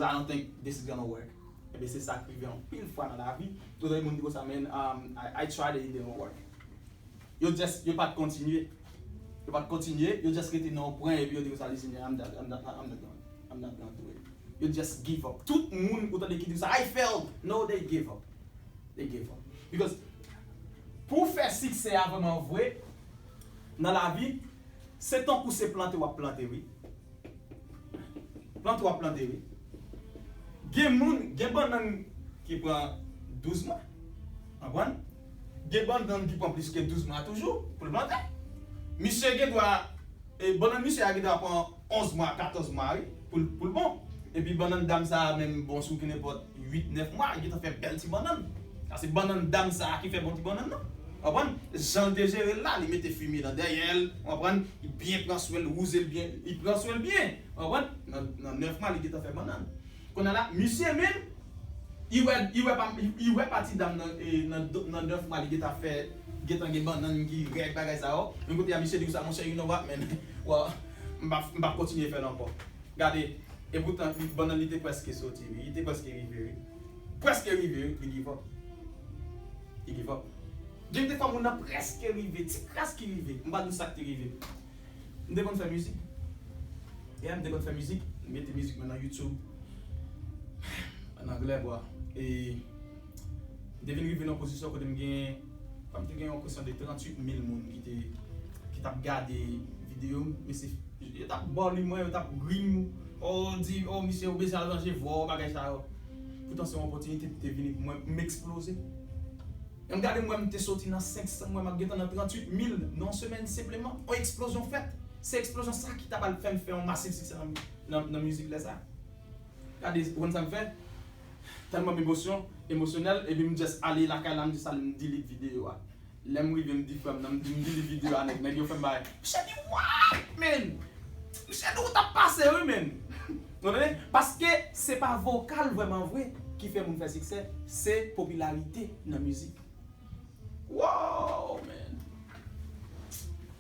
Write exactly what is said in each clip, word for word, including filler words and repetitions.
I don't think this is gonna work. Ebyen, se sa k rive anpil fwa nan lavi. Ou tande moun di konsa, man, um, I, I tried it, it didn't work. Yo just, yo pa t kontinye. Yo pa t kontinye, yo just rete nan yon pwen, epi yo di konsa, listen, I'm not, I'm not, I'm not gonna, I'm not gonna do it. Yo just give up. Tout moun ou tande ki di sa, I failed. No, they give up. They give up. Because pou w fè siksè a vrèman vre nan lavi, se tankou se plante w ap plante, wi. Plante w ap plante, wi. Gen moun, gen bannann ki pran douz mwa. Konprann? Gen bannann ki pran plis ke douz mwa toujou pou l plante. Misye gen dwa, e, bannann misye a gen dwa pran onz mwa, katòz mwa, wi, pou l, pou l bon. Epi bannann dam sa a menm bon sou ki nenpòt uit, nèf mwa, li gentan fè bèl ti bannann. Sa se bannann dam sa a ki fè bon ti bannann nan. Konprann? Jan l te jere l la, li mete fimye nan dèyè l, konprann? Li byen pran swen l, wouze l byen, li pran swen l byen. Konprann? Nan, nan nèf mwa, li gentan fè bannann. Kounye a la, misye menm, li wè, li wè pa, li, li wè pa ti dam nan, e, nan, nan nèf mwa, li gentan fè, gentan gen bannann ki rèd bagay sa yo. Yon kote a, misye di konsa, monchè, you know what, man? Well, m p ap, m p ap kontinye fè l ankò. Gade, e poutan, li, bannann li te prèske soti, wi. Li te prèske rive, wi. Prèske rive, wi, li give up. Li give up. Gen de fwa moun nan prèske rive, ti kras ki rive. M pa di w sa k te rive. M te konn fè mizik. Yeah, m te konn fè mizik. M mete mizik mwen nan YouTube. An anglè, bwa. E m te vin rive nan pozisyon kote m gen, m te gen yon kesyon de tranntuit mil moun ki te, ki t ap gade videyo m. Men se, yo t ap bòli mwen, yo t ap ri m. Oh, di, oh, misye, ou bezwen al ranje vwa w, bagay sa yo. Poutan se yon opòtinite ki te vini pou mwen, m eksploze. Lè m gade, m wè m te soti nan senk san, m wè m ap gentan nan tranntuit mil nan yon semèn senpleman. Yon eksplozyon fèt. Se eksplozyon sa ki ta pral fè m fè yon masiv siksè nan, nan, nan mizik lè sa. Gade, ou konn sa m fè? Tèlman m emosyon, emosyonèl, epi m just ale lakay la, m just ale, m delete videyo a. Lè m rive, m di frè m nan, m di, m delete videyo a, nèg, nèg yo fè m bagay. Misye di, what, man? Misye di, ou t ap pase, wi, man. Ou konprann? Paske se pa vokal vrèman vre ki fè moun fè siksè, se popilarite nan mizik. Wow, man.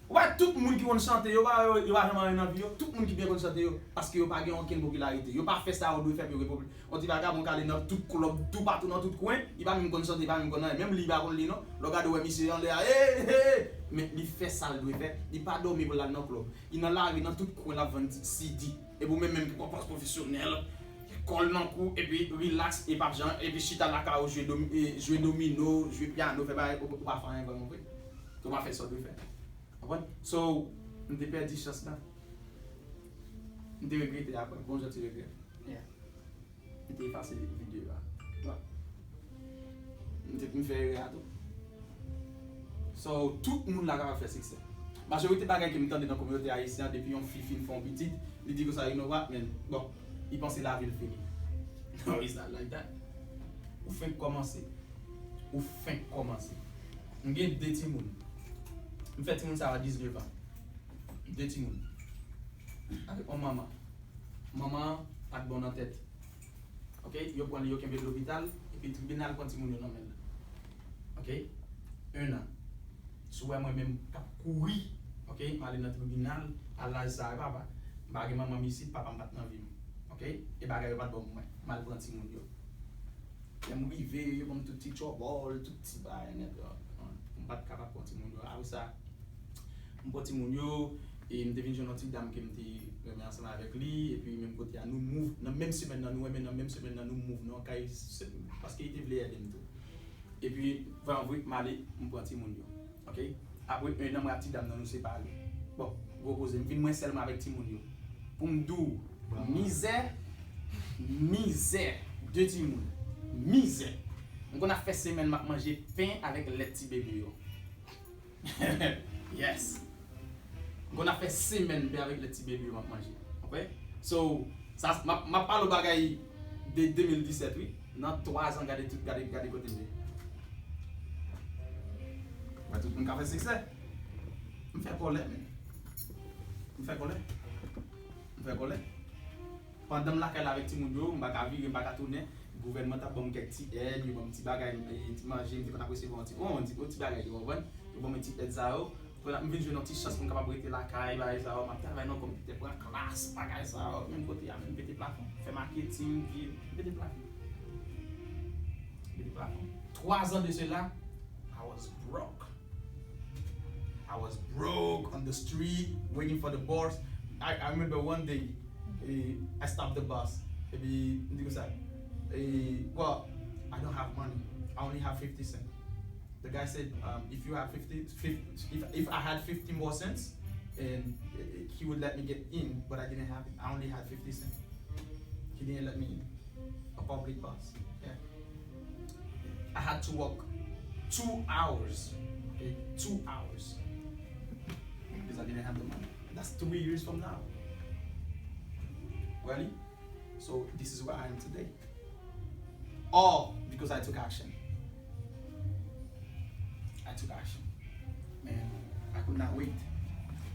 Ou wè tout moun ki konn chante, yo pa, yo, yo pa janm anyen nan vi yo. Tout moun ki byen konn chante yo, paske yo pa gen okenn popilarite. Yo pa fè sa yo dwe fè pou yo gen popi-, yon ti vagabon k ale nan tout klèb, toupatou nan tout kwen, li pa menm konn chante, li pa menm konn anyen. Menm li, li pa konn li non. Lè w gade, w wè misye anlè a, hey, hey, men li fè sa l dwe fè. Li pa dòmi pou l al nan klèb. Li nan lari, nan tout kwen, l ap vann C D. Epi ou menm, menm ki pran pòz pwofesyonèl, kò l nan kou, epi relax, epi ap jan, epi chita lakay ou jwe domi-, e, jwe domino, jwe pyano, fè bagay, ou, ou pa fè anyen vrèman vre. Ou pa fè sa w dwe fè. Konprann? So, m te pèdi chans la. M te regrete apre. Bon jan ti regrè. Yeah. M te efase videyo a. Bon. M te, m fè erè a tou. So, tout moun la kapab fè siksè. Majorite bagay ke m tande nan kominote ayisyen an, depi yon fi fin fè yon pitit, li di konsa, you know what, man? Bon, li panse lavi l fini. No, it's not like that. Ou fenk kòmanse. Ou fenk kòmanse. M gen de timoun. M fè timoun sa a diznèf an. De timoun. Avèk yon manman. Manman an pa t bon nan tèt. Ok, yo pran li, yo kenbe l lopital, epi tribinal pran timoun yo nan men l. Ok, en an. Si w wè mwen menm k ap kouri, ok, m ale nan tribinal, a laj sa a, papa, m pa gen manman m isit, papa m pa t nan vi m. Ok, e bagay yo pa t bon pou mwen. M al pran timoun yo. Lè m rive, yo ban m tout ti tchòbòl, tout ti bagay nèt. M pa t kapab pran timoun yo. Apre sa, m pran timoun yo, e m te vin jwenn yon ti dam ke m te renmen ansanm avèk li, epi menm kote a, nou move, nan menm semèn nan, nou renmen nan menm semèn nan, nou move nan yon kay, se, paske li te vle ede m tou. Epi, vrèman vre, m ale, m pran timoun yo. Ok? Apre en an, mwen ak ti dam nan, nou separe. Bon, gwo koze, m vin mwen sèlman avèk timoun yo. Pou m di w, mizè, mizè, de timoun. Mizè. M konn ap fè semèn, m ap manje pen avèk lèt ti bebe yo. Yes. M konn ap fè semèn pen avèk lèt ti bebe yo m ap manje. Ok? So, sa, m ap, m ap pale w bagay de de mil disèt, wi. Nan twa zan, gade tout, gade, gade kote m ye. Wè, tout moun ka fè siksè. M fè kòlè, men. M fè kòlè. M fè kòlè. Pandan m lakay la avèk timoun yo, m pa ka vire, m pa ka tounen. Gouvènman t ap ban m kèk ti èd, yo ban m ti bagay, e, ti manje, m te konn ap resevwa yon ti, yon ti, yon ti bagay, yo konprann? Yo ban mwen ti èd sa yo. Kounye a m vin jwenn yon ti chans pou m kapab rete lakay, bagay sa yo, m ap travay nan konpitè, pran klas, bagay sa yo, menm kote a, menm pete plafon, fè maketing, viv, m pete plafon. M pete plafon. Twa zan de sela, I was broke. I was broke on the street, waiting for the bus. I, I remember one day, eh, I stopped the bus. Epi, m di konsa, eh, well, I don't have money. I only have fifty cents. The guy said, um, if you have fifty, fifty if, if I had fifty more cents, and eh, he would let me get in, but I didn't have it. I only had fifty cents. He didn't let me in. A public bus. Yeah. I had to walk two hours. Okay, two hours. Because I didn't have the money. That's three years from now. Really? So this is where I am today. All because I took action. I took action. Man, I could not wait.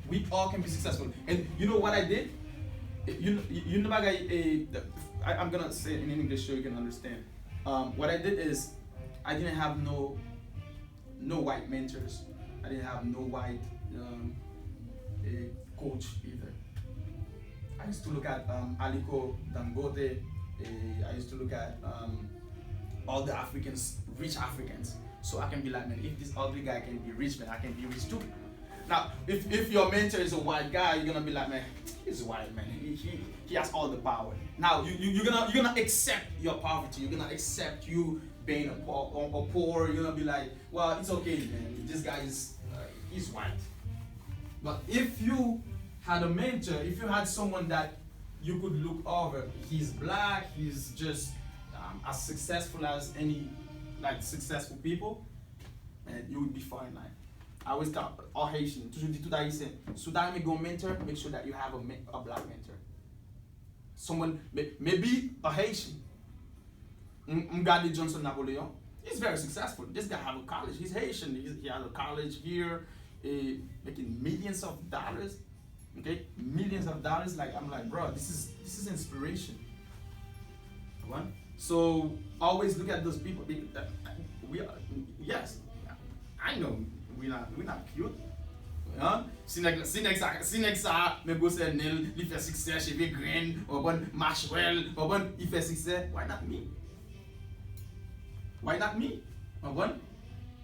We all can be successful. And you know what I did? You, you know, bagay, eh, I, I'm gonna say it in English so you can understand. Um, what I did is, I didn't have no no white mentors. I didn't have no white um, eh, coach either. I used to look at um, Aliko Dangote. Eh, I used to look at um, all the Africans, rich Africans. So I can be like, man, if this ugly guy can be rich, man, I can be rich too. Now, if, if your mentor is a white guy, you're gonna be like, man, he's white, man. He, he, he has all the power. Now, you, you, you're gonna you're gonna accept your poverty. You're gonna accept you being a poor, a poor. You're gonna be like, well, it's okay, man. This guy is uh, he's white. But if you had a mentor, if you had someone that you could look over, he's black, he's just um, as successful as any like successful people, and you would be fine. Like I always tell all Haitian, toujou di tout Ayisyen, si w ta renmen gen yon mentor, make sure that you have a, a black mentor. Someone, maybe a Haitian. M gade Johnson Napoleon. He's very successful. This guy have a college. He's Haitian. He's, he has a college here, uh, making millions of dollars. Okay, millions of dollars. Like I'm like, bro, this is this is inspiration. One. So always look at those people. Uh, we are, yes, I know we not we not cute. Hein? Si nèg si nèg sa si nèg sa men gwosè nen l, li fè siksè, cheve grenn, ou konprann, machwè l, ou konprann, li fè siksè, why not me? Why not me? Ou konprann?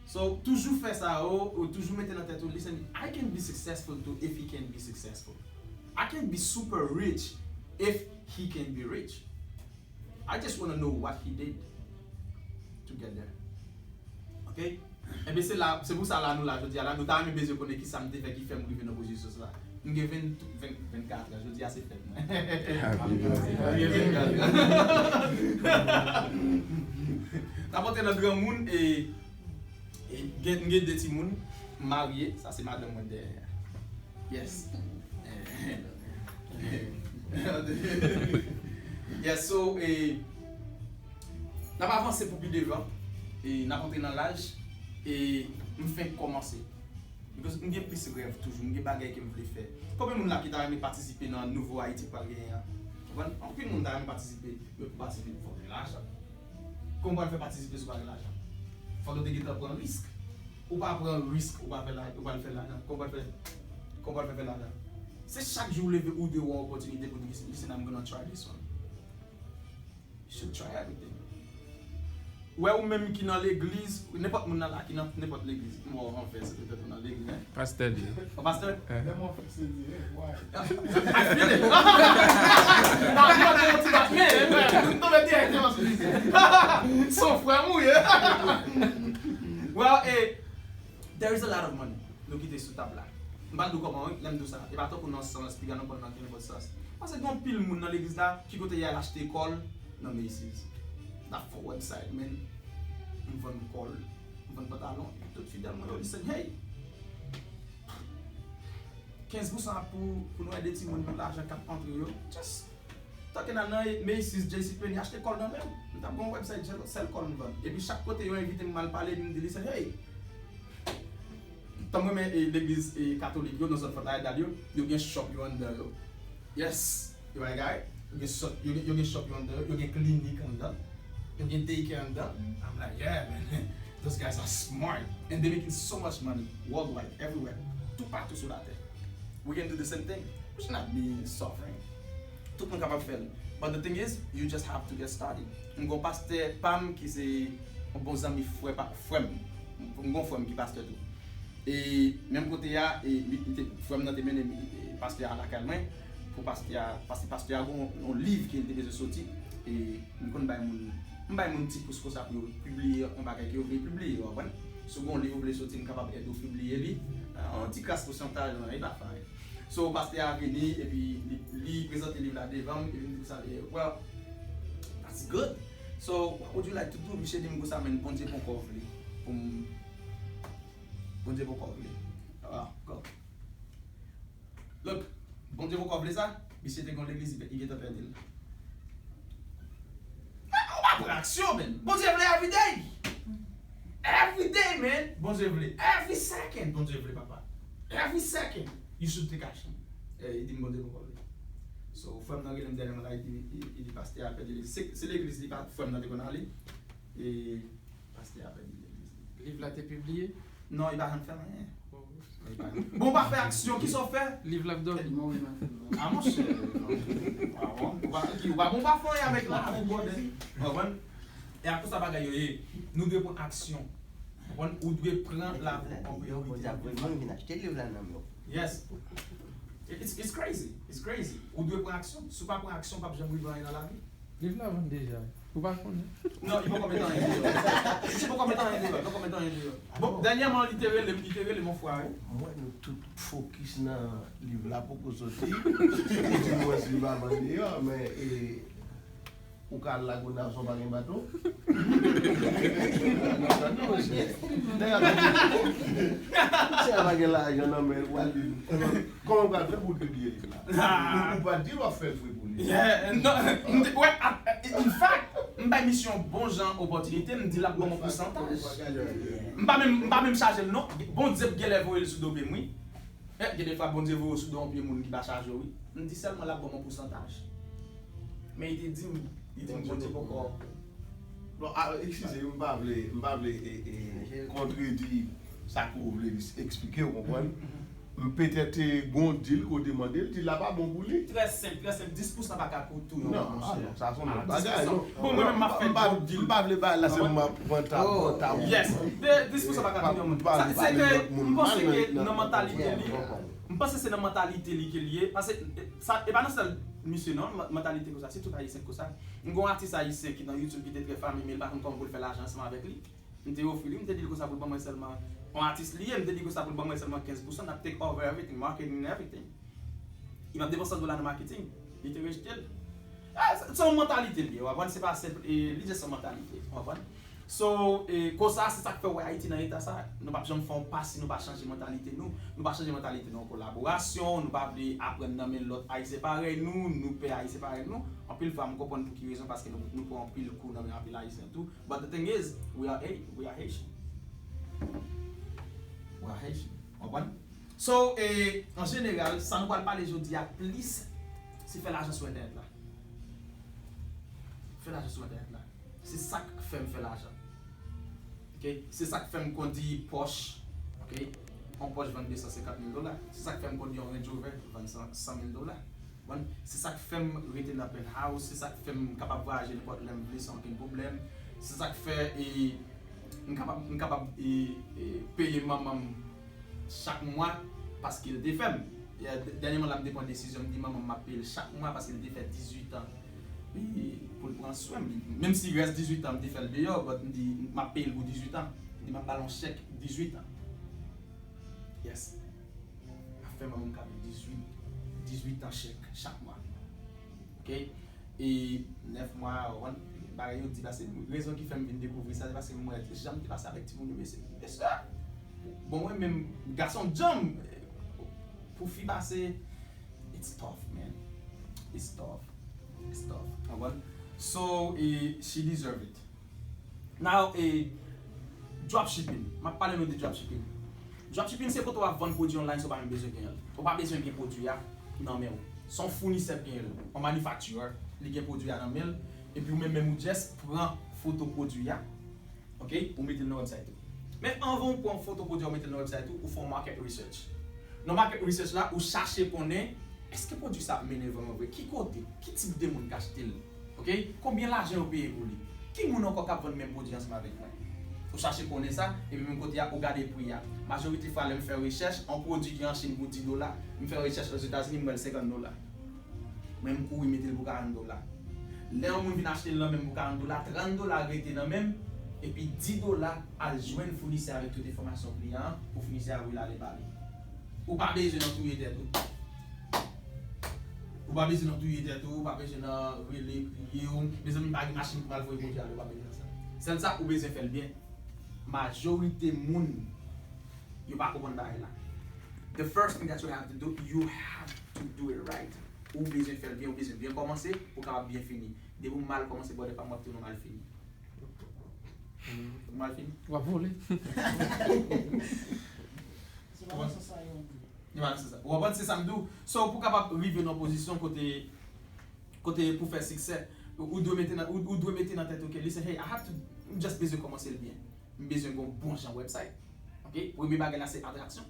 So toujou fè sa yo, ou toujou mete nan tèt ou, listen, I can be successful too if he can be successful. I can be super rich if he can be rich. I just wanna know what he did to get there. Ok? Enben se la, se pou sa la nou la jodi a la, nou ta renmen bezwen konnen kisa m te fè ki fè m rive nan pozisyon sa. M gen ven, ven, vennkat an, jodi a se fèt mwen. Happy birthday. M gen vennkat an. N ap antre nan granmoun e, e gen, m gen de timoun, m marye, sa se madanm mwen dèyè. Yes. Yes, so, e, n ap avanse pou pi devan, e n ap antre nan laj, e m fenk kòmanse. Because m gen plis rèv toujou, m gen bagay ke m vle fè. Konbyen moun la ki ta renmen patisipe nan nouvo Ayiti k pral genyen an? Konprann? Anpil moun ta renmen patisipe, men pou patisipe fòk gen lajan. Kòman w pral fè patisipe si w pa gen lajan? Fòk ou te gentan pran risk. Ou pa pran risk, ou pa fè la, ou pa fè lajan. Kòman w pral fè, kòman w pral fè fè lajan? Se chak jou ou leve ou de wè yon opòtinite pou di, listen, I'm gonna try this one. You should try everything. Ou wè ou menm ki nan legliz, nenpòt moun nan la ki nan nenpòt legliz. M wè w anvè se petèt ou nan legliz, hein? Pastè li ye. Yon pastè? Lè mwen fikse li, eh, why? I feel it. Nan mwen te yon ti bat, men, men, m tonbe dirèkteman sou li. Se yon frè m ou ye. Well, eh, there is a lot of money. Nou kite sou tab la. M pa di w kòman, wi, lè m di w sa. E pa tankou nan sans, piga nan kò l nan kenpòt sans. Paske gen anpil moun nan legliz la, ki kote y al achte kòl nan Macy's. N ap fè website, man. M vann kòl, m vann pantalon. Tout fidèl mwen yo, listen, hey! Kenz pousan pou, pou nou ede timoun pou lajan k ap antre yo. Just Tanke n al nan Macy's, JCPenney, achte kòl nan men m. M t ap gen yon website, sèl kòl m vann. Epi chak kote yo envite m, m al pale, epi m di, listen, hey! Tan m renmen, eh, legliz, eh, katolik yo, nan zòn Fort Lauderdale yo, yo gen shop yo anndan yo. Yes! Yo bay gay, yo gen shop, yo gen, yo gen shop yo anndan yo, yo gen klinik anndan, yo gen daycare anndan. I'm like, yeah, man, those guys are smart. And they making so much money worldwide, everywhere. toupatou sou latè. We can do the same thing. We should not be suffering. Tout moun kapab fè l. But the thing is, you just have to get started. M gon pastè pa m ki se yon bon zanmi frè pa, frè m. M gon frè m ki pastè tou. E menm kote a, e, li, li te, frè m nan te mennen m, e, pastè a lakay mwen, pou pastè a, paske pastè a gon yon liv ke li te bezwen soti, e m konn bay moun, m bay moun ti pous konsa pou yo pibliye yon bagay ke yo vle pibliye, w konprann? Si w gon liv ou vle soti, m kapab ede w pibliye li, yon ti kras pousantaj, e pa fè anyen. So, pastè a vini, epi li, li prezante liv la devan m, epi m di konsa, eh, well, that's good. So, what would you like to do? Misye di m konsa, men Bondye poko vle pou m, Bondye poko vle. Ah, go. Look, Bondye poko vle sa, misye te gon legliz, li gentan pèdi l. Ou pa pran aksyon, man. Bondye vle every day. Every day, man. Bondye vle. Every second, Bondye vle, papa. Every second, you should take action. Eh, li di m Bondye poko vle. So, frè m nan rele m dènyèman la, li di, li, li di pastè a pèdi legliz. Se, se legliz li pa, frè m nan te konn ale. E pastè a pèdi legliz. Liv la te pibliye? Non, li pa janm fè anyen. Bon, ou pa fè aksyon, kisa w fè? Liv la ap dòmi. A monchè, ou pa bon, ou pa bon, ou pa fè anyen avèk la, avèk bòdè. Ou konprann? E akoz sa bagay yo ye, nou dwe pran aksyon. Ou konprann? Ou dwe pran lavi an priyorite. Mwen vin achte liv la nan men w. Yes. It's, it's crazy. It's crazy. Ou dwe pran aksyon. Si w pa pran aksyon, w p ap janm rive anyen nan lavi. Liv la vann deja. Ou pa konnen? Non, li poko met anyen deyò. Li poko met anyen deyò. Li poko met anyen deyò. Bon, dènyèman, li te rele m, li te rele m yon fwa, wi. M wè nou tout fokis nan liv la poko soti. Ou di m wè si li pa vann deyò, men, e, ou ka al Lagonav san w pa gen bato. Nèg ap di, si a pa gen lajan nan men l, w al li. Kòman w pral fè pou w pibliye liv la? Ou, ou pa di l w ap fè l fri pou li. Yeah, non, m te, wè, a, in fact, m bay misye yon bon jan opòtinite, m di l ap ban m yon pousantaj. M pa menm, m pa menm chaje l non. Bondye genlè voye l sou do pye m, wi. Eh, gen de fwa Bondye voye w sou do yon pye moun ki pa chaje w, wi. M di sèlman l ap ban m yon pousantaj. Men li te di m, li di m Bondye poko. Bon, a, eskize, m pa vle, m pa vle, e, e, kontredi sa ke w vle eksplike, w konprann? M petèt te gon dil ke w te mande l, dil la pa bon pou li. Trè senp, trè senp. Dis pousan pa ka pou tou yon, monchè. Non, sa se yon lòt bagay, non. Bon, mwen menm m ap fè gwo dil. M pa vle bay la, se m ap pran tab, pran tab. Yes. Dis pousan pa ka pou yon moun. Se ke m panse ke nan mantalite li, m panse se nan mantalite li ke li ye. Paske sa, e pa nan sèl misye non, mantalite konsa, se tout ayisyen konsa. M gon atis ayisyen ki nan YouTube ki te trè fame, men li pa konn kòman pou l fè lajan ansanm avèk li. M te ofri li, m te di l konsa pou l ban mwen sèlman, yon atis li ye, m te di konsa pou l ban mwen sèlman kenz pousan, n ap take over everything, marketing and everything. Li p ap depanse yon dola nan marketing. Li te rejte l. Ah, se, se yon mantalite li ye, w konprann? Se pa senp, e, li just yon mantalite, w konprann? So, e, konsa, se sa k fè w wè Ayiti nan eta sa. Nou p ap janm fè yon pa si nou pa chanje mantalite nou. Nou pa chanje mantalite nou an kolaborasyon, nou pa vle aprann nan men lòt Ayisyen parèy nou, nou pè Ayisyen parèy nou. Anpil fwa, m konprann pou ki rezon, paske nou, nou pran anpil kou nan men anpil Ayisyen tou. But the thing is, we are, we are Haitian. We are Haitian. Konprann? So, e, an jeneral, sa nou pral pale jodi a plis, se fè lajan sou entènèt la. Fè lajan sou entènèt la. Se sa k fè m fè lajan. Ok? Se sa k fè m kondi Porsche. Ok? Yon Porsche vann de san senkant mil dola. Se sa k fè m kondi yon Range Rover, vann san, san mil dola. Bon, se sa k fè m rete nan penthouse, se sa k fè m kapab vwayaje nenpòt lè m vle san okenn pwoblèm. Se sa k fè, e, m kapab, m kapab, e, e, peye manman m chak mwa paske l te fè m. E, dè-, dènyèman la, m te pran desizyon, m di manman m m ap peye l chak mwa paske l te fè dizuit an, e, pou l pran swen m. Menm si rès dizuit an, m te fè l deyò, but m di, m ap peye l pou dizuit an. M di, m ap ba l yon chèk dizuit an. Yes. M ap fè manman m ka viv dizuit, dizuit an chèk, chak mwa. Ok? E nèf mwa, w konn, bagay yo di, paske rezon ki fè m vin dekouvri sa, se paske m wè jan m te pase avèk timoun yo, mesye, mesye. Bon, mwen menm, gason djanm, pou fi pase, it's tough, man. It's tough. It's tough. Konprann? So, e, she deserve it. Now, e, dropshipping. M ap pale nou de dropshipping. Dropshipping se kote w ap vann pwodui online san w pa menm bezwen genyen l. Ou pa bezwen gen pwodui a nan men w. Se yon founisè k genyen l. Yon manufacturer, li gen pwodui a nan men l. Epi ou menm menm ou just pran foto pwodui a. Ok? Ou mete l nan website ou. Men anvan ou pran foto pwodui a ou mete l nan website ou, ou fè yon market research. Nan market research la, ou chache konnen, èske pwodui sa ap mennen vrèman vre? Ki kote? Ki tip de moun k achte l? Ok? Konbyen lajan yo peye pou li? Ki moun ankò k ap vann menm pwodui ansanm avèk mwen? Ou chache konnen sa, epi menm kote a, ou gade pri a. Majorite fwa, lè m fè rechèch, yon pwodui ki an Chin pou dis dola, m fè rechèch Ozetazini, m wè l senkant dola. Mwen, m kouri mete l pou karant dola. Lè yon moun vin achte l nan men m pou karant dola, trant dola rete nan men m, epi dis dola al jwenn founisè avèk tout enfòmasyon kliyan an pou founisè a voye l ale ba li. Ou pa bezwen nan touye tèt ou. Ou pa bezwen nan touye tèt ou, ou pa bezwen nan rele, kriye, ou, mezanmi, m pa gen machin pou m al voye pwodui ale, ou pa bezwen nan sa. Sèl sa, ou bezwen fè l byen. Majorite moun, yo pa konprann bagay la. The first thing that you have to do, you have to do it right. Ou bezwen fè l byen, ou bezwen byen kòmanse, pou w kapab byen fini. Depi w mal kòmanse, brother pa m, w ap tounen mal fini. Ou mal fini? W ap vole. Se pa nan sans sa yo di. Li pa nan sans sa. Ou konprann? Se sa m di w. So, pou w kapab rive nan pozisyon kote, kote pou fè siksè, ou dwe mete nan, ou, ou dwe mete nan tèt ou ke, listen, hey, I have to, m just bezwen kòmanse l byen. M bezwen gen yon bon jan website. Ok? Premye bagay la, se atraksyon.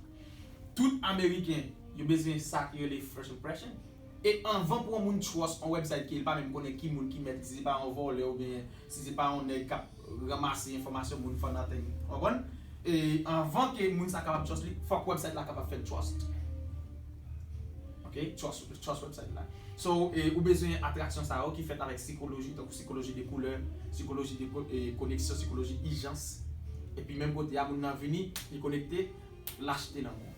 Tout Ameriken, yo bezwen sa ki rele first impression. E anvan pou yon moun trust yon website ke li pa menm konnen ki moun ki mèt li, si se pa yon vòlè oubyen si se pa yon nèg k ap ranmase enfòmasyon moun for nothing. Ou konprann? E anvan ke moun sa kapab trust li, fòk website la kapab fè trust. Ok? Trust, trust website la. So, e, ou bezwen atraksyon sa yo ki fèt avèk sikoloji, tankou sikoloji de koulè, sikoloji de ko-, e, koneksyon, sikoloji ijans. Epi menm kote a, moun nan vini, li konekte, l achte nan men w.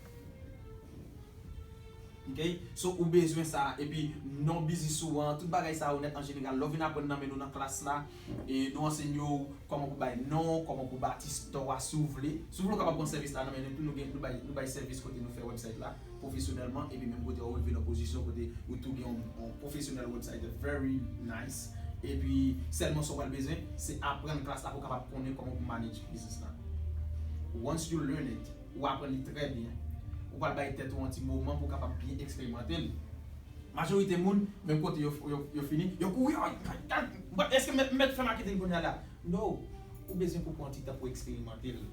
Ok? So, ou bezwen sa. Epi, non biznis ou an, tout bagay sa yo nèt an jeneral. Lè w vin aprann nan men nou nan klas la, e nou ansenye w kòman pou bay non, kòman pou bati store a si w vle. Si w vle, w kapab pran sèvis la nan men nou tou, nou gen, nou bay, nou bay sèvis kote nou fè website la pwofesyonèlman, epi menm kote w rive nan pozisyon kote ou tou gen yon, yon pwofesyonèl website very nice. Epi, sèlman sa w pral bezwen, se aprann klas la pou w kapab konnen kòman pou manage biznis la. Once you learn it, ou aprann li trè byen. Ou pral bay tèt ou yon ti moman pou w kapab byen eksperimante l. Majorite moun, menm kote yo, yo, yo fini, yo kouri, "Oh, èske m mèt, m mèt fè marketing kounye a la?" No, ou bezwen pou pran ti tan pou eksperimante l.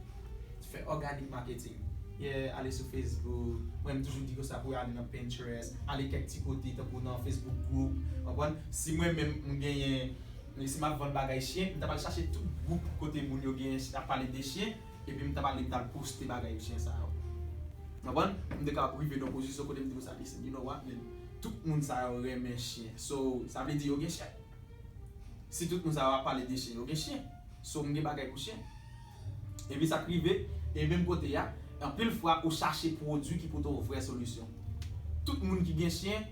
Fè organic marketing. Yeah, ale sou Facebook. Mwen, m toujou di konsa pou ale nan Pinterest, ale kèk ti kote, tankou nan Facebook group. Konprann? Si mwen menm, m genyen, si m ap vann bagay chen, m ta pral chache tout gwoup kote moun yo gen, ap pale de chen, epi m ta pral, m ta al poste bagay chen sa yo. Konprann? M te ka rive nan pozisyon kote m di konsa, listen, you know what, man? Tout moun sa yo renmen chen. So, sa vle di yo gen chen. Si tout moun sa yo ap pale de chen, yo gen chen. So, m gen bagay pou chen. Epi sa k rive, e menm kote a, anpil fwa ou chache pwodui ki pote w vrè solisyon. Tout moun ki gen chen,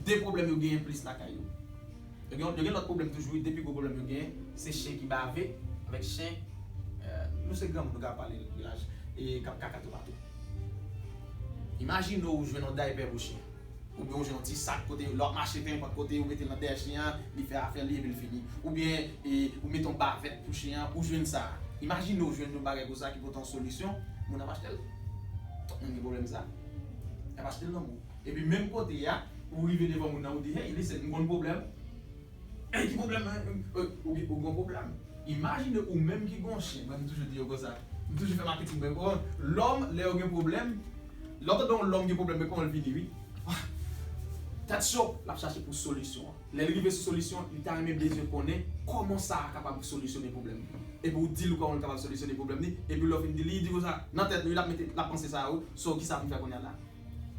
de pwoblèm yo genyen plis lakay yo. Yo gen, yo gen lòt pwoblèm toujou, wi, de pi gwo pwoblèm yo genyen, se chen ki bave, avèk chen, eh, nou se granmoun, nou ka pale laj, e k ap kaka toupatou. Imajine w jwenn yon daypè pou chen. Oubyen ou jwenn yon ti sak kote, lè w ap mache, kenpòt kote, ou mete l nan dèyè chen an, li fè afè li epi l fini. Oubyen, e, ou mete yon bavèt pou chen an, ou jwenn sa. Imajine w jwenn yon bagay konsa ki pote yon solisyon, moun ap achte l. Tout moun gen pwoblèm sa. Y ap achte l nan men w. Epi menm kote a, ou rive devan moun nan, ou di, "Hey, listen, m gon pwoblèm." "Hey, ki pwoblèm, hein? Eh, ou, ou gon pwoblèm." Imajine ou menm ki gon chen, mwen m toujou di yo konsa. M toujou fè maketing mwen, bon, lòm, lè yo gen pwoblèm, lè w tande yon lòm gen pwoblèm, men kòman l vini, wi. Tèt cho, l ap chache pou solisyon an. Lè l rive sou solisyon, li ta renmen bezwen konnen kòman sa a kapab solisyone pwoblèm li. Epi ou di l kòman l kapab solisyone pwoblèm li, epi lè w fin di li, li di konsa, nan tèt li, l ap mete, l ap panse sa yo, so, kisa pou m fè kounye a la?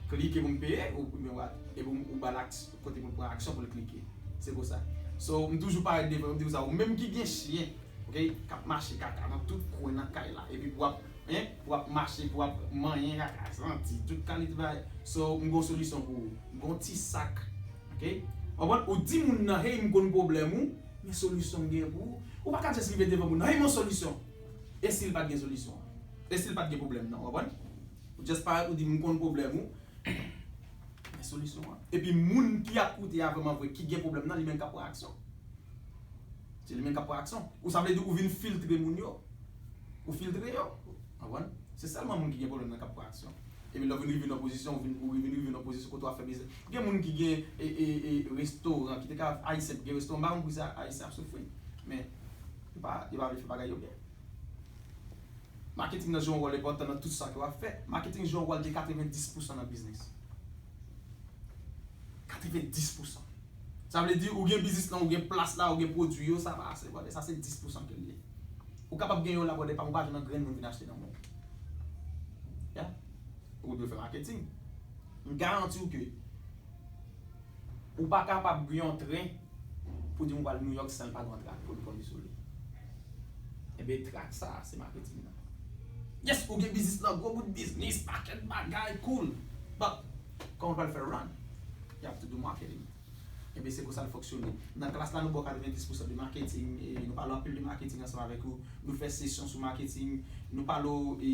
Klike pou m peye, ou, oubyen what? Epi ou, ou ba l aks-, kote pou l pran aksyon pou l klike. Se konsa. So, m toujou parèt devan yo, m di konsa, ou menm ki gen chen, ok, k ap mache kaka nan tout kwen nan kay la, epi pou w ap, hein, pou w ap mache, pou w ap manyen kaka, santi, tout kalite bagay. So, m gon solisyon pou ou. M gon ti sak, ok? Ou konprann? Ou di moun nan, "Hey, m konn pwoblèm ou, men solisyon m gen pou ou." Ou pa ka just rive devan moun nan, "Hey, m gon solisyon." E si l pa t gen solisyon an? E si l pa t gen pwoblèm nan, ou konprann? Ou just parèt, ou di, "M konn pwoblèm ou." Men solisyon an. Epi moun ki ap koute a vrèman vre, ki gen pwoblèm nan, li menm k ap pran aksyon. Se li menm k ap pran aksyon. Ou sa vle di ou vin filtre moun yo. Ou filtre yo. Konprann? Se sèlman moun ki gen pwoblèm nan k ap pran aksyon. Epi lè w vin rive nan pozisyon, ou vin, ou vin rive nan pozisyon kote w ap fè biznis. Gen moun ki gen, e, e, e, restoran, ki te ka, Ayisyen ki gen restoran, m pa konn poukisa Ayisyen ap soufri. Men, yo pa, yo pa vle fè bagay yo byen. Marketing nan jwe yon wòl enpòtan nan tout sa ke w ap fè. Marketing jwe yon wòl de katrevenndis pousan nan biznis. Katrevenndis pousan. Sa vle di, ou gen biznis lan, ou gen plas la, ou gen pwodui yo, sa pa ase, brother. Sa se dis pousan ke l ye. Ou kapab gen yo la, brother, pa ou pa jwenn yon grenn moun vin achte nan men w. Yeah. Ou dwe fè marketing. M garanti w ke ou pa kapab gen yon tren pou di m pral New York san l pa gen yon trak pou l kondisyon li. Ebyen, trak sa a, se marketing nan. Yes, ou gen biznis nan, gwo bout biznis, pakèt bagay, cool. But, kòman w pral fè run? You have to do marketing. Ebyen, se konsa l fonksyone. Nan klas la, nou ba w katrevenndis pousan de marketing, e nou pale anpil de marketing ansanm avèk ou. Nou fè sesyon sou marketing, nou pale w e,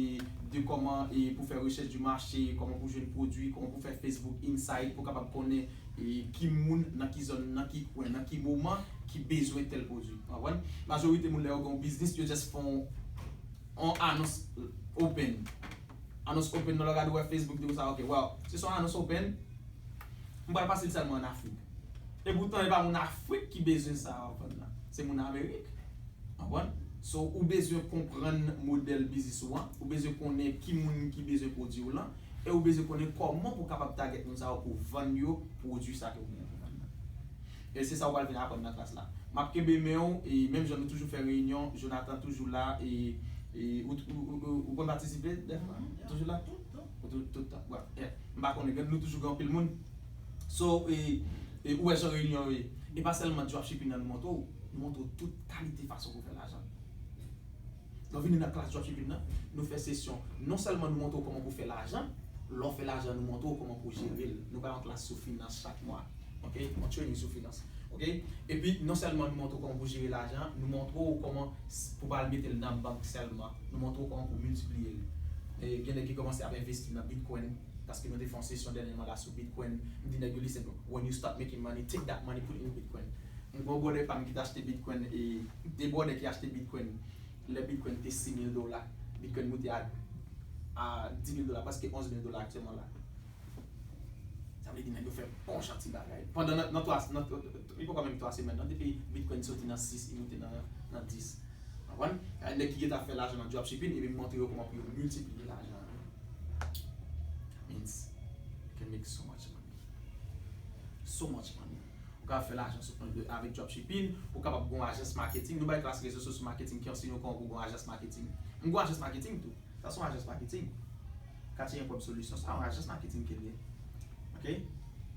de kòman e, pou fè rechèch di mache, kòman pou jwenn pwodui, kòman pou fè Facebook Insight, pou kapab konnen e, ki moun, nan ki zòn, nan ki kwen, nan ki moman ki bezwen tèl pwodui. Ou konprann? Majorite moun lè yo gen yon biznis, yo just fè yon, yon anons open. Anons open nan lè w gade w wè Facebook di konsa, ok, wow, se son anons open, m pral pase l sèlman an Afrik. E poutan, e pa moun Afrik ki bezwen sa w ap vann nan. Se moun Amerik. Ou konprann? So, ou bezwen konprann modèl biznis ou an, ou bezwen konnen ki moun ki bezwen pwodui w lan, e ou bezwen konnen kòman pou w kapab target moun sa yo pou vann yo pwodui sa ke ou genyen pou vann nan. E se sa ou pral vin aprann nan klas la. M ap kenbe men w, e menm jan nou toujou fè reyinyon, Jonathan toujou la, e, e ou, ou, ou, ou konn patisipe dèfwa? Toujou la? Ou tou-, tout tan. Bon, yeah. M pa konnen, nou toujou gen anpil moun. So, e, e ou wè jan reyinyon yo ye. E pa sèlman dropshipping nan nou montre w, nou montre w tout kalite fason pou fè lajan. Lè w vini nan klas dropshipping nan, nou fè sesyon. Non sèlman nou montre w kòman pou fè lajan, lè w fè lajan, nou montre w kòman pou jere l. Nou bay yon klas sou finans chak mwa. Ok? Yon training sou finans. Ok? Epi, non sèlman nou montre w kòman pou jere lajan, nou montre w kòman s-, pou pa al mete l nan bank sèlman. Nou montre w kòman pou miltipliye l. E, gen nèg ki kòmanse ap envesti nan Bitcoin, paske nou te fè yon sesyon dènyèman la sou Bitcoin. M di nèg yo, listen, when you start making money, take that money, put it in Bitcoin. M gen yon brother pa m ki t achte Bitcoin, e de brother ki achte Bitcoin, lè Bitcoin te sis mil dola, Bitcoin moute a, a dis mil dola, prèske onz mil dola aktyèlman la. Sa vle di nèg yo fè bon jan ti bagay. Pandan nan, nan twa, nan, li poko menm twa semèn, non, depi Bitcoin soti nan sis, li moute nan, nan dis. Ou konprann? Nèg ki gentan fè lajan nan dropshipping, epi m montre yo kòman pou yo miltipliye lajan an. That means you can make so much money. So much money. Ou ka fè lajan sou, avèk dropshipping, ou kapab gon ajans marketing. Nou bay klas rezo sosyo marketing ki ansenye w kòman pou gon ajans marketing. M gon ajans marketing tou. Sa se yon ajans marketing. Katye Enpwòp Solisyon, sa yon ajans marketing ke l ye. Ok?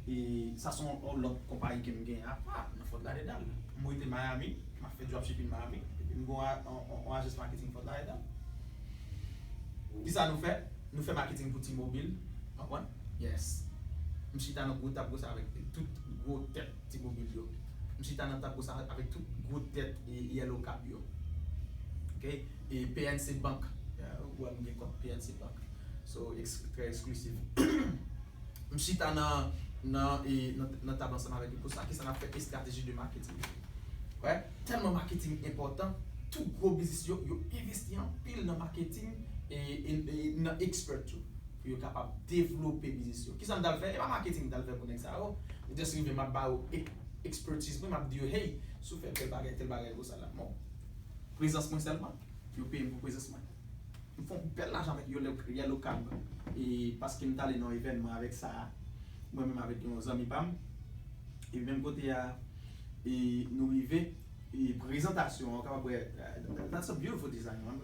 E sa se yon, yon lòt konpayi ke m genyen apa nan Fort Lauderdale. M rete Miami, m ap fè dropshipping Miami. Epi m gon a-, yon, yon, yon ajans marketing Fort Lauderdale. Kisa nou fè? Nou fè marketing pou T-Mobile. Ou konprann? Yes. M chita nan gwo tab konsa avèk tout gwo tèt T-Mobile yo. M chita nan tab konsa avèk tout gwo tèt e Yellow Cab yo. Ok? E P N C Bank. Ou wè m gen kont P N C Bank. So, ex-, trè eksklisif. M chita nan, nan, e, nan, nan tab ansanm avèk yo konsa. Kisa n ap fè? Estrateji de marketing. Wè, tèlman marketing enpòtan, tout gwo biznis yo, yo envesti anpil nan marketing e, e, e nan expert yo, pou yo kapab devlope biznis yo. Kisa m t al fè? E pa marketing m t al fè pou nèg sa yo. M just rive, m ap ba yo e-, expertise mwen, m ap di yo, hey, si w fè tèl bagay, tèl bagay konsa la. Bon, prezans mwen sèlman, yo peye m pou prezans mwen. M fè yon bèl lajan avèk Yellow, Yellow Cab, e paske m t ale nan yon evènman avèk sa, mwen menm avèk yon zanmi pa m. E menm kote a, e nou rive, e prezantasyon an, w kapab wè, that's a beautiful design, man.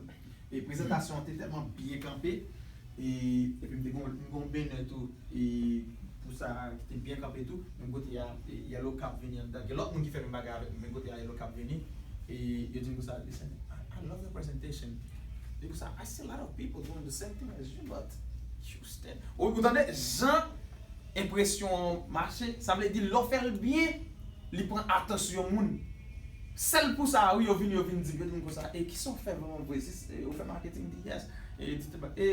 E prezantasyon an te tèlman byen kanpe, e, epi m te gon, m gon banner tou, e pou sa ki te byen kanpe tou, menm kote a, e Yellow Cab vini anndan. Gen lòt moun ki fè menm bagay avèk mwen, menm kote a Yellow Cab vini, e yo di m konsa, listen, I, I love the presentation. Li konsa, I see a lot of people doing the same thing as you, but you stand. Ou, ou tande, jan enpresyon an mache, sa vle di lè w fè l byen, li pran atansyon moun. Sèl pou sa, wi, yo vin, yo vin di, yo di m konsa, e kisa w fè vrèman vre? Si, e, ou fè marketing? M di, yes. E, di, e,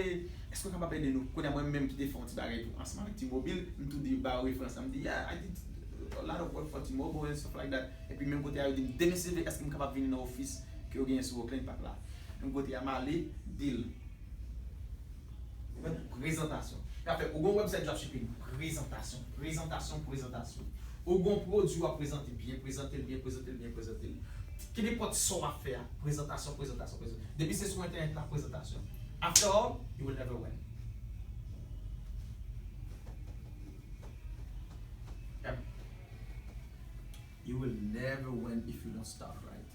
èske w kapab ede nou? Kounye a, mwen menm ki te fè yon ti bagay tou, ansanm avèk T-Mobile, m tou di, ba yo referans lan. M di, yeah, I did a lot of work for T-Mobile and stuff like that. Epi menm kote a, yo di m, demen si Dye vle, èske m kapab vini nan ofis ke yo genyen sou Oakland Park la? Menm kote a, m ale, deal. Prezantasyon. Afè, ou gon website dropshipping, prezantasyon, prezantasyon, prezantasyon. Ou gon pwodui w ap prezante, byen prezante l, byen prezante l, byen prezante l. Kenenpòt sa w ap fè a, prezantasyon, prezantasyon, prezantasyon. Depi se sou entènèt la, prezantasyon. After all, you will never win. Yep. You will never win if you don't start right.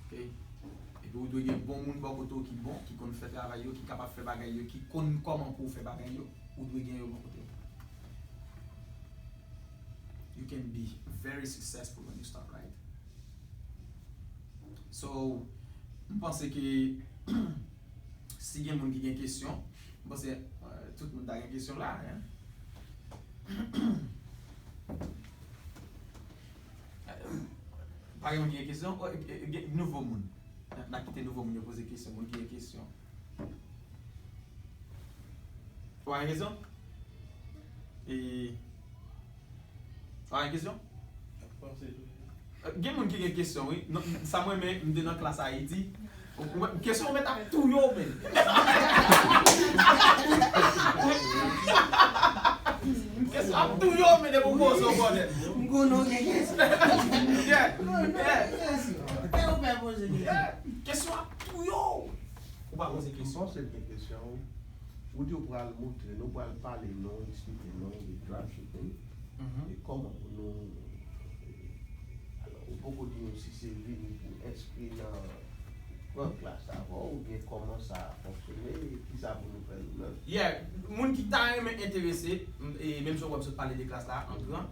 Ok? Epi ou dwe gen bon moun bò kote w ki bon, ki konn fè travay yo, ki kapab fè bagay yo, ki konn kòman pou w fè bagay yo. Ou dwe gen yo bò kote w. You can be very successful when you start right. So, m panse ke si gen moun ki gen kesyon, m panse euh, tout moun ta gen kesyon la. Hein? Pa gen moun ki gen kesyon? Oh, e- e- gen nouvo moun. N a- n a kite nouvo moun yo poze kesyon. Moun ki gen kesyon. Ou pa gen kesyon? E, ou pa gen kesyon? Gen moun ki gen kesyon, wi. Non, sa mwen men, m te nan klas Ayiti. Kesyon ou mèt ap touye w, men. Kesyon ap touye w, men, depi w poze w konnen. M konnen w gen kesyon. Yeah, yeah. Lè ou fè poze kesyon. Yeah. Kesyon ap touye w. Ou pa poze kesyon. M panse l gen kesyon, wi. Ou di w pral montre nou, pral pale nou, eksplike nou de dropshipping. Mhm. E kòman pou nou, e, alò, ou poko di nou si se vini pou enskri nan pran klas avè w, oubyen kòman sa fonksyone, e kisa pou nou fè nou menm. Yeah, moun ki ta renmen enterese, m- e menm jan w wè m sot pale de klas la an gran,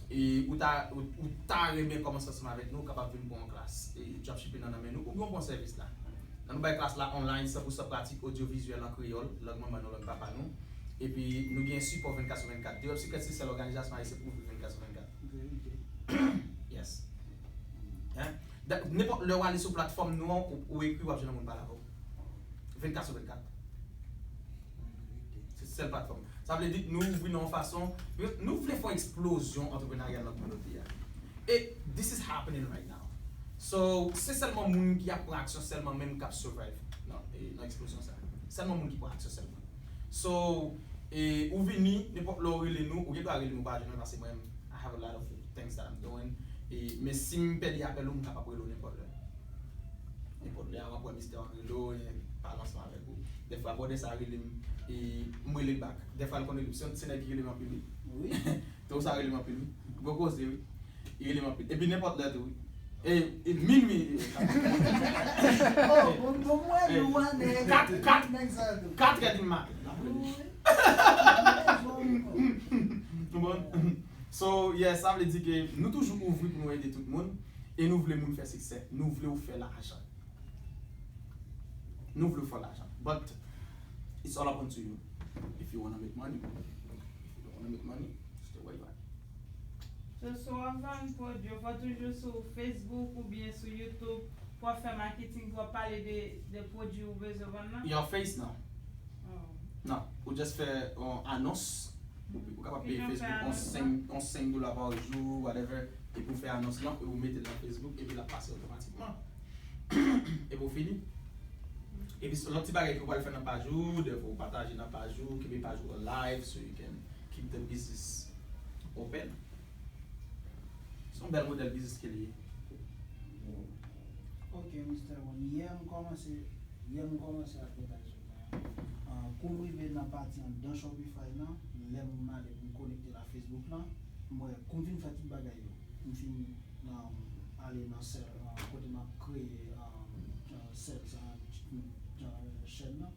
e ou ta, ou, ou ta renmen kòmanse ansanm avèk nou, ou kapab vin pran yon klas e dropshipping nan nan men nou, oubyen w pran sèvis la. Nan nou bay klas la online, san pou san pratik, odyovizyèl an kreyòl, lang manman nou, lang papa nou. Epi nou gen sipò vennkat sou vennkat. Dropshipping se sèl òganizasyon ayisyen pou viv vennkat sou vennkat. Verite. Yes. Hein? Da- Nenpòt lè w ale sou platfòm nou an, ou, ou ekri, w ap jwenn yon moun pale avè w. Vennkat sou vennkat. Se sèl platfòm. Sa vle di nou ouvri nan yon fason, nou vle fè yon eksplozyon antreprenaryal nan kominote a. E this is happening right now. So, se sèlman moun ki ap pran aksyon sèlman menm k ap survive nan, e, nan eksplozyon sa. Sèlman moun ki pran aksyon sèlman. So, e, ou vini, nenpòt lè ou rele nou, ou gen dwa rele nou pa jwenn mwen, paske mwen, I have a lot of things that I'm doing. E, men si m pèdi apèl ou, m kapab rele w nenpòt lè. Nenpòt lè, w ap wè Mistè an rele w, e, pale ansanm avèk ou. Dèfwa, bwòdè sa rele m, e, m rele l back. Dèfwa, l konn rele m. Se, se nèg ki rele m anpil, wi. Wi. Tonton sa rele m anpil, wi. Gwo koze, wi. Li rele m anpil. Epi nenpòt lè tou, wi. E, e minwi. Oh, bon, bon, mwen, nou ane. Kat, kat, nèg sa tou. Katrè di maten, n ap rele. Wi. Bon. So, yeah, sa vle di ke nou toujou ouvri pou nou ede tout moun. E nou vle moun fè siksè. Nou vle w fè lajan. Nou vle w fè lajan. But it's all up to you. If you wanna make money, if you don't wanna make money, stay where you are. So, si w ap vann pwodui, ou fò toujou sou Facebook oubyen sou YouTube pou w ap fè marketing, pou w ap pale de, de pwodui ou bezwen vann nan? Your face, non. Oh. Non, ou just fè yon anons. Ou, ou kapab peye Facebook yon senk, yon senk dola pa jou, whatever, epi ou fè anons lan, ou mete l nan Facebook, epi l ap pase otomatikman. Epi ou fini. Epi lòt ti bagay ke ou pral fè nan paj ou, dèfwa ou pataje nan paj ou, kenbe paj ou alive so you can keep the business open. Se yon bèl modèl biznis ke li ye. Ok, Mistè Ron. Yè m kòmanse, yè m kòmanse advertisement an. Ah, kou m rive nan pati anndan Shopify nan, lè m ale pou m konekte la Facebook lan, m wè kou m fin fè tout bagay yo, m fin, um, ale nan sèl, uh, kote m ap kreye, um, uh, sèl sa, uh, chèn nan.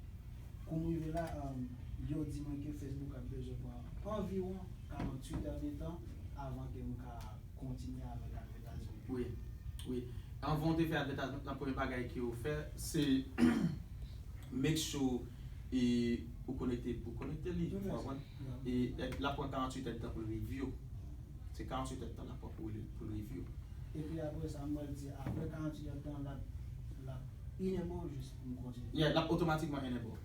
Kou m rive la, um, yo di mwen ke Facebook ap bezwen pran anviwon karanntuit è de tan avan ke m ka kontinye avèk advertisement. Wi, wi. Anvan w te fè advertisement lan, premye bagay ke w fè, se make sure e ou konekte, ou konekte li, ou konprann? E l ap pran karanntuit è de tan pou l review. Se karanntuit è de tan l ap pran pou l, pou l review. Epi apre sa, m pral di, apre karanntuit è de tan, l ap, l ap enable jis pou m kontinye. Yeah, l ap otomatikman enable.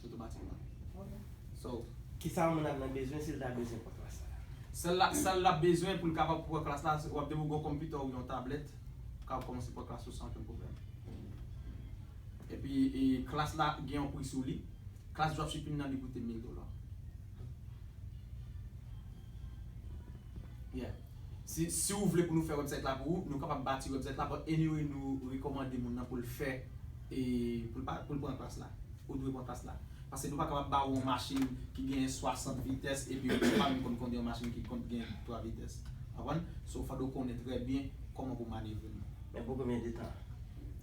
Otomatikman. Ok. So, kisa yon moun ap nan bezwen si l ta bezwen pran klas la? Sèl la, sèl l ap bezwen pou l kapab pran klas la, w ap depi w gen yon konpitè oubyen yon tablèt, ou kapab kòmanse pran klas ou san okenn pwoblèm. Epi, e, klas la gen yon pri sou li. Klas dropshipping nan, li koute mil dola. Yeah. Si, si w vle pou nou fè website la pou ou, nou kapab bati website la, but anyway, nou rekòmande moun nan pou l fè e pou l pa, pou l pran klas la. Ou dwe pran klas la. Paske nou pa kapab ba ou yon machin ki gen swasant vitès epi ou pa menm konn kondui yon machin ki konn gen twa vitès. Konprann? So, fòk ou konnen trè byen kòman pou manevre l. Men pou konbyen de tan?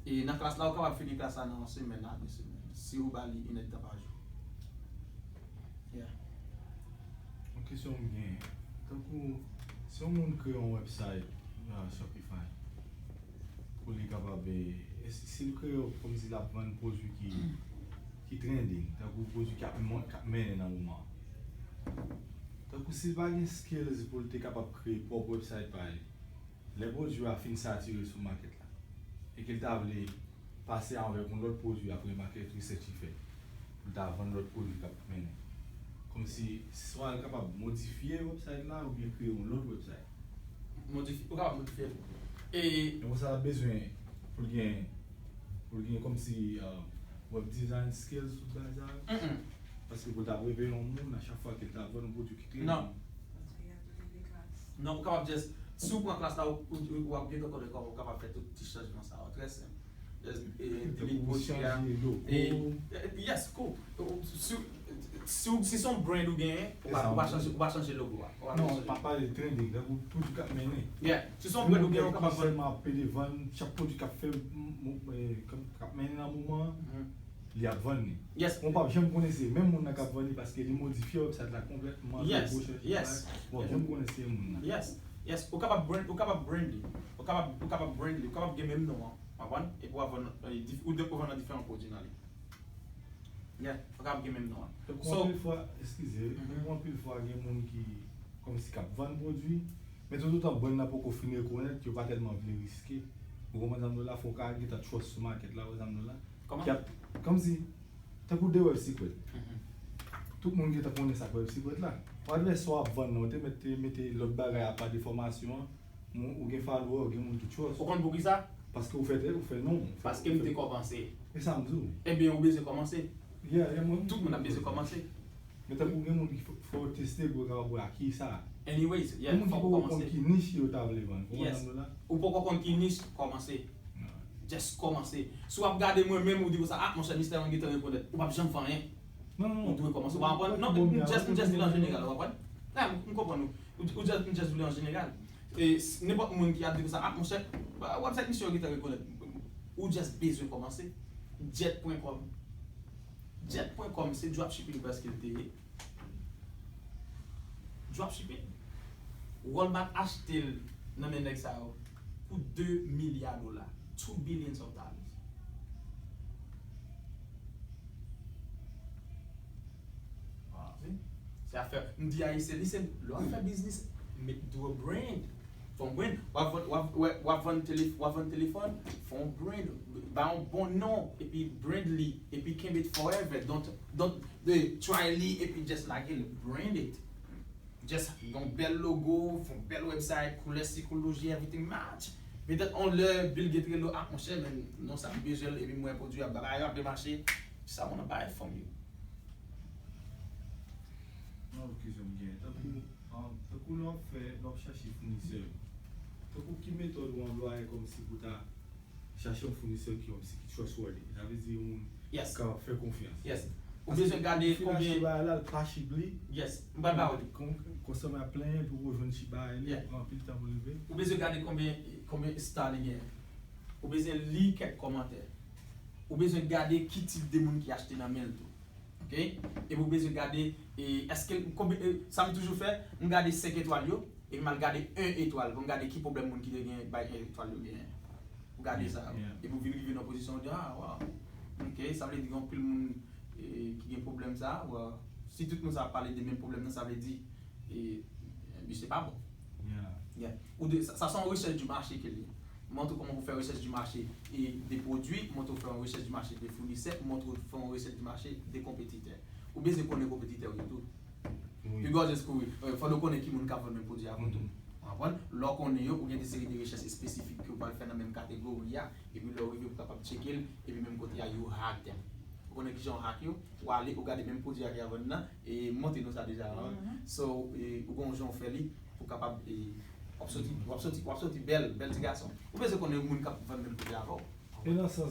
E nan klas la, ou kapab fini klas la nan yon semèn a de semèn. Si ou ba li inèdtan pa jou. Yeah. Yon kesyon m gen. Tankou, si yon moun kreye yon website nan Shopify, pou li kapab, e, si l kreye, kòmsi l ap vann pwodui ki, ki trending, tankou pwodui k ap, k ap mennen nan moman an. Tankou si l pa gen skills pou l te kapab kreye pwòp website pa li, lè pwodui a fin satire sou makèt la, e ke l ta vle pase avèk yon lòt pwodui apre market research li fè, pou l ta vann lòt pwodui k ap mennen. Kòmsi, swa l kapab modifye website la oubyen kreye yon lòt website. Modifye, ou kapab modifye l. E Men konsa l ap bezwen pou l gen, pou l gen kòmsi, uh, web design skills tout bagay sa yo. Mm-mm. Paske pou l ta ap reveye yon moun a chak fwa ke l ta vann yon pwodui ki trending. Non. Non, ou kapab just, si ou pran klas la, ou, ou, ou ap gen kòde kòman ou kapab fè tout ti chanjman sa yo. Trè senp. Just, e, delete pwodui a. E, e, yes, cool. Si, si, si se yon brand ou genyen, ou pa, ou pa chanje, ou pa chanje logo a. Ou pa Non, chanje. Pa pale de trending, tankou pwodui k ap mennen. Yeah. Si se yon brand ou genyen, ou kapab vann. Sèlman ap pede vann, chak pwodui k ap fè, m- m- e, k ap- k ap mennen nan moman an, Mhm. li ap vann li. Yes. Ou p ap janm konnen se menm moun nan k ap vann li paske li modifye website la konplètman, Yes, logo change yes. Bon, janm konnen se menm moun nan. Yes. Yes. Ou kapab brand, ou kapab brand li. Ou kapab, ou kapab brand li. Ou kapab gen menm non an. Ou konprann? Epi w ap vann, e, dif- ou de- ou vann nan diferan pwodui nan li. Yeah. Ou kapab gen menm non an. Tankou So, anpil fwa, eskize, Mhm. tankou anpil fwa gen moun ki kòmsi k ap vann pwodui, men toutotan brand nan poko fin rekonèt, yo pa tèlman vle riske. Ou konprann sa m di w la, fò w ka gentan trust sou market la, ou konprann sa m di w la. Kòman? Ki ap, kòmsi, tankou de Web Secret. Mhm. Tout moun gentan konnen sa k Web Secret la. Ou pa t vle sa w ap vann nan, ou te mèt te mete lòt bagay apa de fòmasyon an, moun, ou gen follower, ou gen moun ki trust. Ou konn poukisa? Paske ou fè, ou fè non. Paske m te kòmanse. E sa m di w. Ebyen, ou bezwen kòmanse. Yeah, yeah, mwen. Tout moun ap bezwen kòmanse. Men tankou gen moun ki fò, fò yo teste pou yo kapab wè a ki sa. Anyways, yeah, Gen moun ki fòk poko ou konn kòmanse. Ki nich yo ta vle vann. Ou Yes. Konprann la? Ou poko konn ki nich, kòmanse. Just kòmanse. Si w ap gade mwen menm, ou di konsa, ah, monchè, Mister Young gentan rekonèt. Ou p ap janm fè anyen. Non, non, Ou dwe kòmanse. Ou pa konprann? Non, m just, m just di l an jeneral, ou konprann? Nah, m, m konprann ou. Ou, ou just, m just di l an jeneral. E, s- nenpòt moun ki ap di konsa, ah, monchè, website misye yo gentan rekonèt. Ou just bezwen kòmanse. Jet pwen kòm. Jet pwen kòm se dropshipping baz ke l te ye. Dropshipping. Walmart achte l nan men nèg sa yo pou de milya dola. Two billions of dollars. Se afè, m di Ayisyen, listen, lè w ap fè biznis, do a brand. Fè yon brand. W ap vann, w ap, w ap vann telefòn, fè yon brand. Ba yon bon non, epi brand li, epi kenbe it forever. Don't, don't, try li, epi just lage l. Brand it. Just yon bèl logo, fè yon bèl website, koulè, sikoloji, everything match. Petèt yon lè Bill Gates rele w, ah, monchè, men non sa m bezwen l, epi m wè pwodui a, bagay yo ap byen mache. Just I wanna buy it from you. Nan kesyon m gen. Tankou, um, tankou lè w ap fè, lè w ap chache founisè yo. Tankou ki metòd ou anplwaye kòmsi pou ta chache yon founisè ki kòmsi ki trustworthy. Sa vle di yon moun Yes. Kapab fè konfyans. Yes. Ou bezwen gade konbyen. Bagay la, l pa chip li. Yes. M pral ba ou li. Kon, konsèman ap plenyen pou ou jwenn chip bagay li, Yeah. Pran anpil tan pou l rive. Ou bezwen gade konbyen, konbyen star li gen. Ou bezwen li kèk kòmantè. Ou bezwen gade ki tip de moun ki achte nan men l tou. Ok? Epi ou bezwen gade, e, èske, konbyen, e, sa m toujou fè, m gade senk etwal yo, epi m al gade en etwal, pou m gade ki pwoblèm moun ki te gen bay en etwal yo genyen. Ou gade sa. Yeah. Epi ou vin rive nan pozisyon ou di, ah, wow. Ok, sa vle di gen anpil moun, e, ki gen pwoblèm sa, well, si tout moun sa ap pale de menm pwoblèm nan, sa vle di, e, misye pa bon. Yeah. Yeah. Ou de, sa, sa se yon rechèch di mache ke l ye. Montre w kòman pou fè rechèch di mache e de pwodui, montre w fè yon rechèch di mache de founisè, montre w fè yon rechèch di mache de konpetitè. Ou bezwen konnen konpetitè w yo tou. Wi. Piga w just kouri. Fò w konnen ki moun k ap vann menm pwodui avè w tou. Mhm. Ou konprann? Lè w konnen yo, ou gen de seri de rechèch espesifik ke w pral fè nan menm kategori a, epi lè w rive ou kapab tcheke l, epi menm kote a, you hack them. Ou konnen kijan w hack yo, ou ale, ou gade menm pwodui a ki ap vann nan, e montre nou sa deja. Mhm. So, e, ou gen yon jan w fè li, pou kapab, e, w ap soti, w ap soti, w ap soti bèl, bèl ti gason. Ou bezwen konnen moun k ap vann menm pwodui avè w. E nan sans